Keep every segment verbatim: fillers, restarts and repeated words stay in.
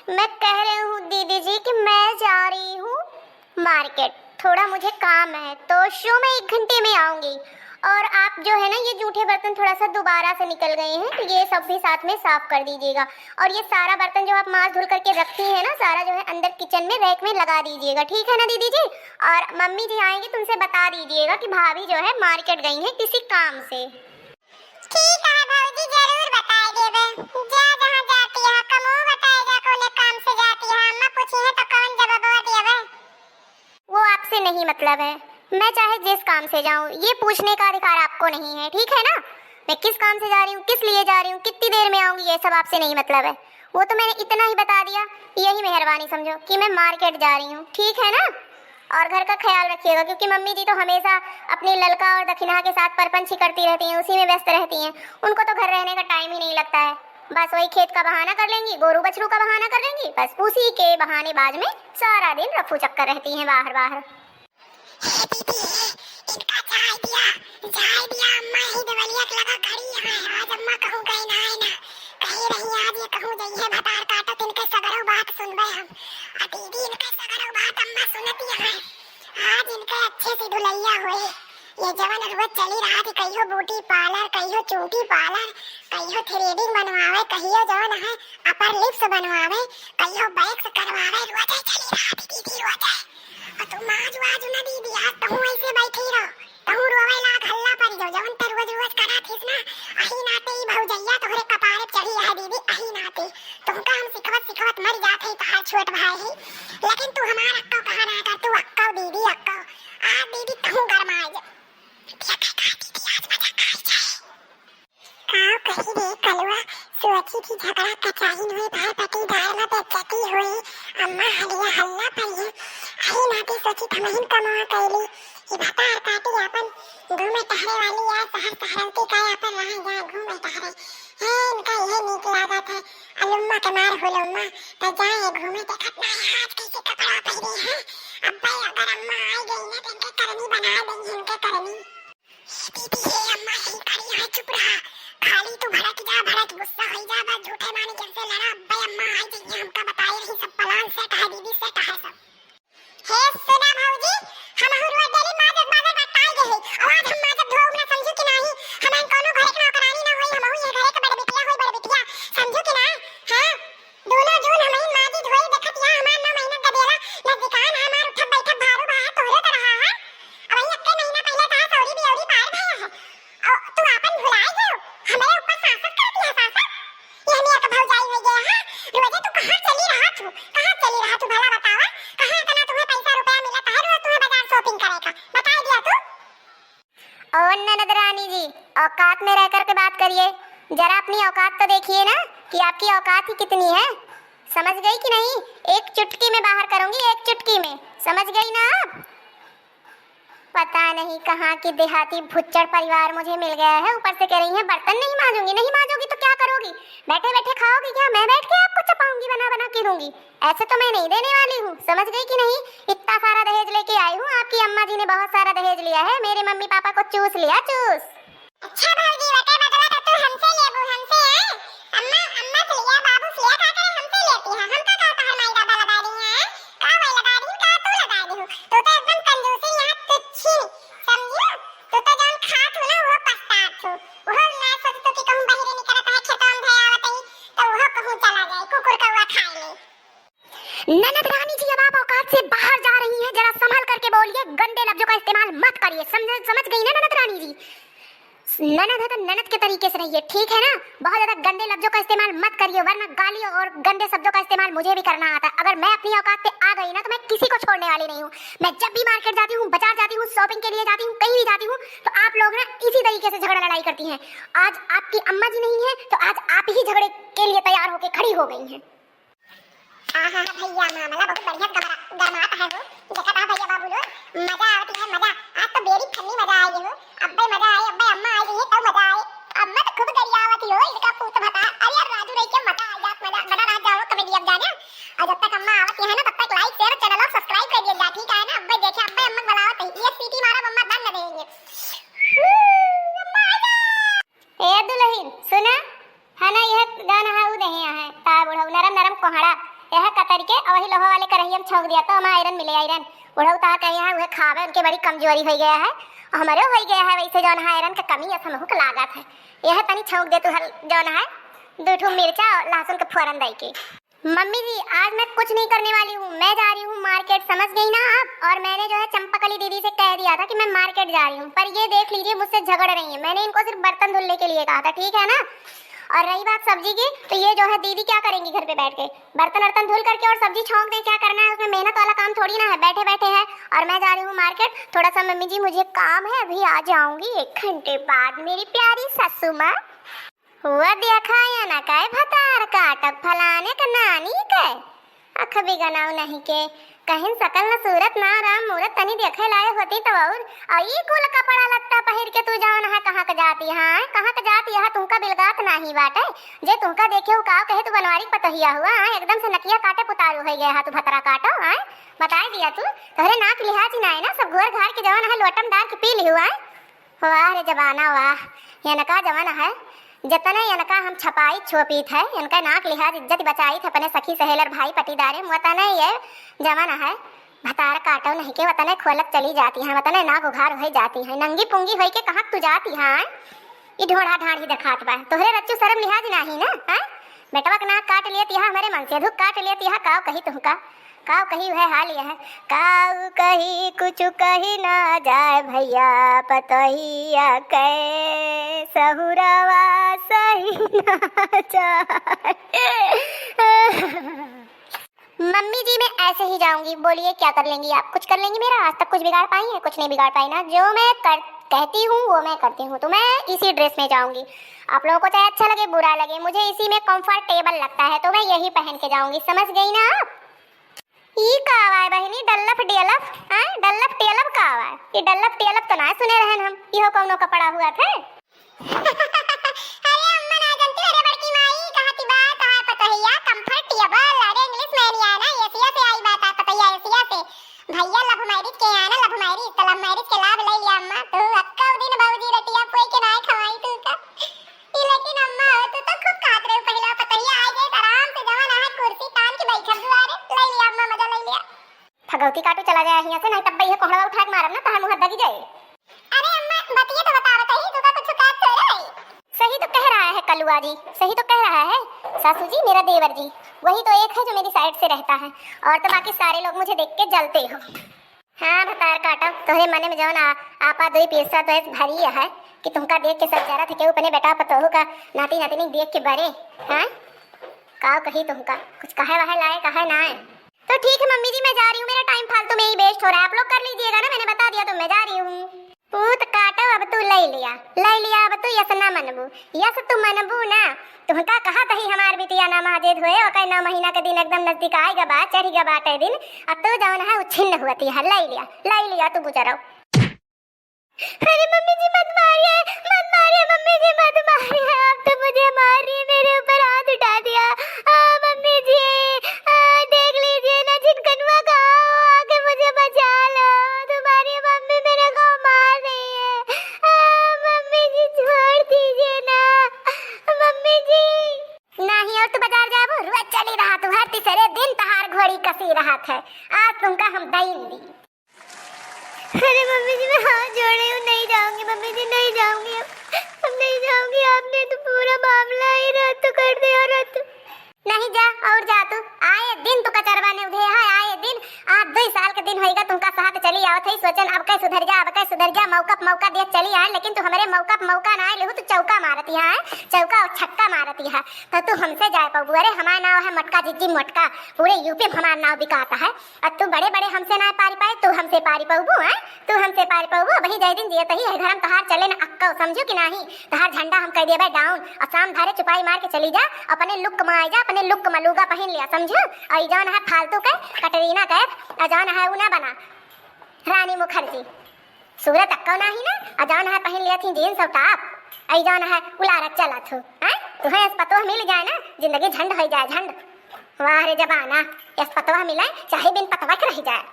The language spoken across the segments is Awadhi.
मैं कह रही हूँ दीदी जी कि मैं जा रही हूँ मार्केट, थोड़ा मुझे काम है, तो शो मैं एक घंटे में आऊँगी। और आप जो है ना, ये जूठे बर्तन थोड़ा सा दोबारा से निकल गए हैं, तो ये सब भी साथ में साफ कर दीजिएगा। और ये सारा बर्तन जो आप माज धुल करके रखती हैं ना, सारा जो है अंदर किचन में रैक में लगा दीजिएगा, ठीक है ना दीदी जी? और मम्मी जी आएंगी तो उनसे बता दीजिएगा कि भाभी जो है मार्केट गई हैं किसी काम से। ठीक है भौजी, जरूर बताए देबे। जा जहाँ जाती है, कमो बताए जा, कौने काम से जाती है। अम्मा पूछी है तो कौन जवाबवा देबे? वो आपसे नहीं मतलब है। मैं चाहे जिस काम से जाऊं, ये पूछने का अधिकार आपको नहीं है, ठीक है ना? मैं किस काम से जा रही हूँ, किस लिए जा रही हूँ, कितनी देर में आऊंगी, ये सब आपसे नहीं मतलब है। वो तो मैंने इतना ही बता दिया, यही मेहरबानी समझो कि मैं मार्केट जा रही हूँ, ठीक है ना? और घर का ख्याल रखिएगा, क्योंकि मम्मी जी तो हमेशा अपने ललका और दखिनहा के साथ परपंची करती रहती हैं, उसी में व्यस्त रहती हैं। उनको तो घर रहने का टाइम ही नहीं लगता है, बस वही खेत का बहाना कर लेंगी, गोरू बछरू का बहाना कर लेंगी, बस उसी के बहानेबाज में सारा दिन रफू चक्कर रहती हैं बाहर बाहर। हे दीदी, इनका जाए दिया, जाए दिया, अम्मा ही देवलिया के लगा खड़ी है। आज अम्मा कहूँ गई ना, है ना, कही रही आज ये कहूँ जइहे भतार काटत, इनके सगरो बात सुनबे हम। आ दीदी इनके सगरो बात अम्मा सुनती है। आज इनके अच्छे से धुलैया होए। ये जवन रोज चली रहा थी, कहियो ब्यूटी पार्लर, कहियो चूटी पार्लर, कहियो थ्रेडिंग बनवावे, कहियो जवन है अपर लिप्स बनवावे, कहियो वैक्स करवावे, रोजे चली रहा थी दीदी, रोजे। और तू माज वाज न दीदी, आज तहूँ ऐसे बैठी रहो, तहूँ रोवे लाग हल्ला पड़ जाओ, जवन ते रोज रोज करा थीस ना, अही नाते ई भौजैया तोहरे कपारे चढ़ी है दीदी, अही नाते। तुमका हम सिखवत सिखवत मर जात है, तहार छोट भाई है, लेकिन तू हमार अक्का कहा ना कर, तू अक्का दीदी अक्का। आ दीदी तहूँ गरमाए जा। देखा का दीदी, आज मजा खाई जाए। का कही रे कलुआ, सोची थी झगड़ा कचाही नहीं, भाई पटीदार ला बेइज्जती होई, अम्मा हलिया हल्ला पड़ी है। अही नाते सोची थमहिन कमवा कैली, ई भतार काटी आपन घूमे टहरे वाली है, शहर शहरौती का आपन रहा जाए घूमे टहरे। है इनका यही नीक लागत है, अलुम्मा के मार हुलुम्मा, त जाए घूमे। देखत ना है आज कैसे कपड़ा पहने हैं, अब्बे अगर अम्मा आई गई ना तो इनके करनी बना देंगे, इनके करनी। दीदी, हे अम्मा, यही खड़ी है, चुप रहा। खाली तू भड़क जा, भड़क गुस्सा होई जा, बस झूठे माने जैसे लड़ा। अब्बे अम्मा आई जइहे, हमका बताई रही सब plan set है दीदी, set है सब। हे सुना भौजी, हम हूँ रोज daily माजत माजत बताई रही। और आज हम माजत धोब ना समझू कि नाही, हम कौनो घर के नौकरानी ना होई, हम ये घर के बड़ बिटिया होई, बड़ बिटिया, समझू कि ना? हाँ? दोनों जून हमही माजी धोई, देखत यहाँ हमार नौ महीना का बेला नजदीकान है, हमार उठब बैठब भारू बा, तोहरे तो रहा है। अब वही एक्के महीना पहले कहा सौरी बियौरी पार भया है। और तू आपन भुलाए गयो, हमरे ऊपर सासत करती है सासत। ये हमी एक भौजाई हो गया है, रोजे तू कहाँ चली रहा तू, कहाँ चली रहा तू भला बतावा, कहाँ इतना तुम्हें पैसा रुपया मिला है रोज तुम्हें बाजार shopping करे का, बताई दिया तू। ओ ननद रानी जी, औकात में रह करके बात करिए, जरा अपनी औकात तो देखिए ना कि आपकी औकात ही कितनी है। समझ गई कि नहीं? एक चुटकी में बाहर करूंगी, एक चुटकी में। समझ गई ना आप? पता नहीं कहाँ की देहाती भुच्चड़ परिवार मुझे मिल गया है। ऊपर से कह रही हैं, "बर्तन नहीं माजूंगी।" नहीं माजोगी तो क्या करोगी? बैठे बैठे खाओगी क्या? मैं बैठ के आपको चपाऊंगी, बना बना के दूंगी। ऐसे तो मैं नहीं देने वाली हूँ, समझ गई कि नहीं? इतना सारा दहेज लेके आई हूँ, आपकी अम्मा जी ने बहुत सारा दहेज लिया है, मेरे मम्मी पापा को चूस लिया, चूस। अच्छा भौजी, बटे बटवा तो तू हमसे लेबू, हमसे, हैं? अम्मा, अम्मा से लिया, बाबू से लिया, का करे हमसे लेती है? हमका का तोहर माई दादा लगा दी है, हैं? का वही लगा दी, का तू लगा दी हो? तू तो एकदम कंजूसी यहाँ तुच्छी, समझियो? तू तो जौन खात हो ना, वो पछतात हो। वो ना सोचतो कि कहूँ बहिरे निकलत है, खेतवा में धया आवत है, तो वो कहूँ चला जाए, कुकुर कौआ खा ले। ननद रानी जी, अब आप औकात से बाहर जा रही हैं, जरा संभल करके बोलिए, गंदे लफ्जों का इस्तेमाल मत करिए, समझ, समझ गई ना ननद रानी जी? ननद है तो ननद के तरीके से रहिए, ठीक है ना? बहुत ज्यादा गंदे लफ्जों का इस्तेमाल मत करिए, वरना गाली और गंदे शब्दों का इस्तेमाल मुझे भी करना आता है। अगर मैं अपनी औकात पे आ गई ना, तो मैं किसी को छोड़ने वाली नहीं हूँ। मैं जब भी मार्केट जाती हूँ, बाजार जाती हूँ, shopping के लिए जाती हूँ, कहीं भी जाती हूँ, तो आप लोग ना इसी तरीके से झगड़ा लड़ाई करती हैं। आज आपकी अम्मा जी नहीं है, तो आज आप ही झगड़े के लिए तैयार होके खड़ी हो गई हैं। आहा, भैया मामला बहुत बढ़िया गरमा-, गरमात है हो। देखत आ भैया बाबू लोग, मजा आवत है, मजा। आज तो बेरी फन्नी मजा आई हो। अब्बे मजा आई, अब्बे अम्मा आई गई है, तब मजा आई। अम्मा तो खूब गरियावत ही हो, इनका पूत भता। अरे यार, राजू रही के मजा आ जात, मजा। बना रह जाओ comedy अब जाने। और जब तक अम्मा आवत है ना, तब तक like, share, channel और subscribe कर दिया जा, ठीक है ना? अब्बे देखे, अब्बे अम्मा बुलावत है। ये सीटी मारो, अम्मा दम न देंगे। अम्मा आ जा। ए दुलहिन, सुना, है ना, यह गाना है, उ नहीं है, का बुढ़ऊ, नरम नरम कोहड़ा, यह कतर के अउ वही लोहा वाले करहिया में छौंक दिया तो हमें iron मिले, iron। बुढ़ऊ तार कहे हैं, उहे खावे, उनके बड़ी कमजोरी होइ गया है, हमरे होइ गया है वैसे जौन है iron के कमी, ऐसा महूँ के लागत है। यह तनी छौंक दे तू हल जौन है, दो ठो मिर्चा और लहसुन के फोरन दे के। मम्मी जी, आज मैं कुछ नहीं करने वाली हूँ, मैं जा रही हूँ market, समझ गई ना आप? और मैंने जो है चंपकली दीदी से कह दिया था कि मैं market जा रही हूँ, पर ये देख लीजिए मुझसे झगड़ रही हैं। मैंने इनको सिर्फ बर्तन धुलने के लिए कहा था, ठीक है ना? और रही बात सब्जी की, तो ये जो है दीदी क्या करेंगी घर पे बैठ के, बर्तन वर्तन धुल करके और सब्जी छौंक दें, क्या करना है उसमें, मेहनत वाला काम थोड़ी ना है, बैठे बैठे है। और मैं जा रही हूँ market, थोड़ा सा मम्मी जी मुझे काम है, अभी आ जाऊंगी एक घंटे बाद मेरी प्यारी सासू माँ। हुआ देखा या ना काय भतार काटक फलाने का नानी के। अख बिगनाऊ नहीं के, कहिन सकल न सूरत ना राम मूरत, तनी देखे लायक होती तो और। आ ई कुल कपड़ा लत्ता पहिर के तू जौन है कहाँ के जाती है, कहाँ के जाती है, तुमका बिलगात नाही बाटे। जे तुमका देखे उ काव कहे तू बनवारी के पतोहिया हुआ है, एकदम से नकिया काटे पुतारू होइ गया है तू भतरा काटो है। बताइ दिया तू, तोहरे नाक लिहाज ही ना है ना, सब घोर घार के जौन है लोटम डार के पी लिहु है। वाह रे जमाना वाह, यनका जमाना है, जतने यनका हम छपाई छोपीत है, यनका नाक लिहाज इज्जत बचाइत है अपने सखी सहेलर भाई पटीदारे में, वतने ये जमाना है, भतार काटो नहीं के वतने खोलत चली जाती हैं, वतने नाक उघार होइ जाती हैं, नंगी पुंगी होइ के कहाँ तू जाती हैं? ई ढोढ़ा ढाढ़ी देखात बा, तोहरे रच्चू शर्म लिहाज नाही ना, हैं? बेटवा के नाक काट लेती है, हमरे मन से धुक काट लेती है, काव कही तुमका? काव कही उहे हाल यह, काव कही कुछ कही ना जाए भैया, पतोहिया के सहुरावा सही ना जाए। मम्मी जी, मैं ऐसे ही जाऊंगी, बोलिए क्या कर लेंगी आप? कुछ कर लेंगी मेरा? आज तक कुछ बिगाड़ पाई है? कुछ नहीं बिगाड़ पाई ना। जो मैं कर, कहती हूँ वो मैं करती हूँ। तो मैं इसी dress में जाऊंगी, आप लोगों को चाहे अच्छा लगे बुरा लगे, मुझे इसी में comfortable लगता है, तो मैं यही पहन के जाऊंगी, समझ गई ना आप? ई का आवा है बहिनी, डल्लफ डियलफ, हैं? डल्लफ डियलफ का आवा है? ये डल्लफ डियलफ तो ना सुने रहन हम, इहो कौनो कपड़ा हुआ थे? अरे अम्मा ना जानती, अरे बड़की माई कहा की बात है पतोहिया, comfortable, अरे English में नहीं आया ना, एशिया से आई बात है पतोहिया, एशिया से। भैया love marriage के आए ना, love marriage, तो love marriage के लाभ ले लिया अम्मा। तू अक्का दिन भौजी रटिया पोई के नाय खवाई तू का। ई लेकिन अम्मा हो, तू तो खूब खात रहे पहला पतोहिया, आ गए आराम से जवन है कुर्सी तान के बैठब दुआरे, ले लिया अम्मा, मजा ले लिया। भगवती काटू चला जाए हियां से, नहीं तब ये कोहड़वा उठा के मारब ना, तहार मुंह दगी जाए। अरे अम्मा, बतिये तो बता बताई, तू का कुछ कहत तो रहे? सही तो कह रहा है कलुआ जी, सही तो कह रहा है सासू जी, मेरा देवर जी, वही तो एक है जो मेरी side से रहता है, और तो बाकी सारे लोग मुझे देख के जलते हो। हाँ भतार काटो, तोहरे मने में जौन आ, आपा दुई पीरसा तो ऐस भरी है कि तुमका देख के सब जरा थे, केहू अपने बेटा पतोहू का नाती नातिनी देख के बरे, हाँ? काव कही तुमका, कुछ कहे वहे लाए, कहे ना है। तो ठीक है मम्मी जी, मैं जा रही हूँ, मेरा time फालतू में ही waste हो रहा है, आप लोग कर लीजिएगा ना, मैंने बता दिया तो मैं जा रही हूँ। पूत काटो, अब तू ले लिया, ले लिया, अब तू यस ना मनबू, यस तू मनबू ना। तुमका कहा तही हमार बिटिया ना माजे धोए, ओकर नौ महीना के दिन एकदम नजदीक आइ गा बा, चढ़ि गा बाटे दिन, अब तू जौन है उच्छिन्न हुअती है, ले लिया, ले लिया तू बुजरो। अरे मम्मी जी मत मारिए, मत मारिए मम्मी जी मत मारिए, आप तो मुझे मार रही है, मेरे ऊपर हाथ उठा दिया। आ, मम्मी जी, आ, देख लीजिए ना, जिन कनुआ का हो, आके मुझे बचा लो, तुम्हारी मम्मी मेरे को मार रही है। आ, मम्मी जी छोड़ दीजिए ना, मम्मी जी। नाही और तू बाजार जाबो, रोज चली रहा तू, हर तीसरे दिन तहार घोड़ी कसी रहत है, आज तुमका हम दई दी। अरे मम्मी जी, मैं हाथ जोड़ रही हूँ, नहीं जाऊंगी मम्मी जी, नहीं जाऊंगी अब, अब नहीं जाऊंगी। आपने तो पूरा मामला ही रद्द कर दिया, रद्द। नहीं जा, और जा तू। आए दिन तू कचरवा ने उधे है, आए दिन। आज दुई साल के दिन होइगा तुमका साथ चली आवत है, सोचन अब कै सुधर जा, अब कै सुधर जा, मौका प मौका देख चली आए, लेकिन तू हमरे मौका प मौका ना लेहू, तू चौका मारती है, चौका और छक्का मारती है, तो तू हमसे जाए पौबू। अरे हमार नाव है मोटका जिज्जी मोटका, पूरे यूपी में हमार नाव बिकाता है। अब तू बड़े बड़े हमसे ना पारी पाए, तू हमसे पारी पौबू, हैं? तू हमसे पारी पौबू, वही जय दिन जियत ही है घर में तोहार चले न अक्को, समझू कि नाही? तोहार झंडा हम कह देबे down, और शाम धारे चुपाई मार के चली जा, अपने look में आ जा, अपने look में लूगा पहन लिया, समझू? और ई जौन है फालतू के कटरीना कैफ, और जौन है उ ना बना रानी मुखर्जी, सूरत अक्को नाही ना, और जौन है पहन लिया थी jeans और top, और ई जौन है उलारत चलत हो, हैं? तुहे एस पतोह मिल जाए ना, जिंदगी झंड हो जाए, झंड। वाह रे जमाना, एस पतोह मिले, चाहे बिन पतोह के रह जाए।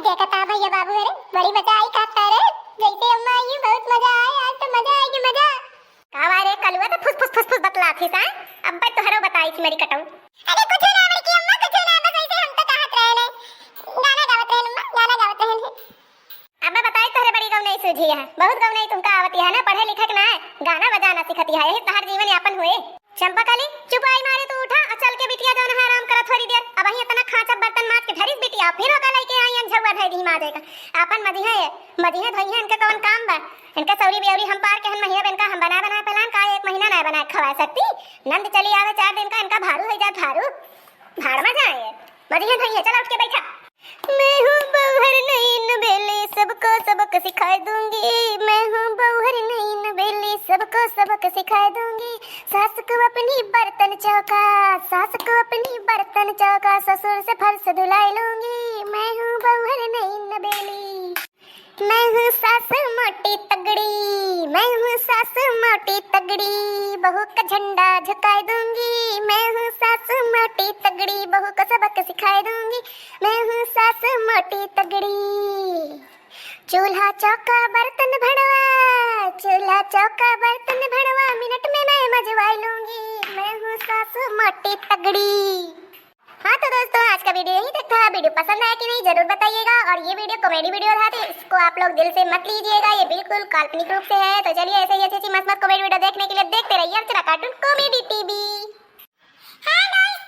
देखता भैया बाबू, अरे बड़ी मजा आई, का करे, जैसे अम्मा आई, बहुत मजा आए, आज तो मजा आएगी, मजा। का बा रे कलुआ, तो फुस फुस फुस फुस बतलात हिस, हैं? अब्बे तोहरो बताई थी मेरी कटऊ। अरे कुछ ना बड़की अम्मा, कुछ यह बहुत गौनई तुमका आवती है ना, पढ़े लिखे के ना है, गाना बजाना सिखती है, यही तहार जीवन यापन हुए। चंपा कली, चुपाई मारे तू उठा और चल के बिटिया जौन है आराम करा थोड़ी देर। अबहीं इतना खांचा बर्तन माज के धरिस बिटिया, फिर ओका लइके आई हम झउआ धइ दी माजे का। आपन मजिहे, मजिहे धइहे, इनके कौन काम बा? इनके सौरी बेवरी हम पार के हन महीना इनका हम बना बना पेलान का, एक महीना ना बना के खवा सकती। नंद चली आवे चार दिन का, इनका भारू हो जाए भारू। भाड़ में जाए, मजिहे धइहे, चला उठ के बैठा। मैं हूँ बौहर नैन बेली, सबको सबक सिखाए दूंगी। मैं हूँ बौहर नैन बेली, सबको सबक सिखाए दूंगी। सास को अपनी बर्तन चौका, सास को अपनी बर्तन चौका, ससुर से फर्श धुलाई लूंगी। मैं हूँ बौहर नैन बेली। मैं हूँ सास मोटी तगड़ी, मैं हूँ सास मोटी तगड़ी, बहू का झंडा झुकाए दूंगी। मैं हूँ सास मोटी तगड़ी, बहू को सबक सिखाए दूंगी। मैं हूँ सास मोटी तगड़ी। चूल्हा चौका बर्तन भड़वा, चूल्हा चौका बर्तन भड़वा, मिनट में मैं मजवाई लूंगी। मैं हूँ सास मोटी तगड़ी। हाँ तो दोस्तों, आज का वीडियो यहीं तक था। वीडियो पसंद आया कि नहीं, जरूर बताइएगा। और ये वीडियो कॉमेडी वीडियो था, तो इसको आप लोग दिल से मत लीजिएगा, ये बिल्कुल काल्पनिक रूप से है। तो चलिए, ऐसे ही अच्छी अच्छी मस्त मस्त कॉमेडी वीडियो देखने के लिए देखते रहिए अर्चना कार्टून कॉमेडी टीवी। हाँ गाइस,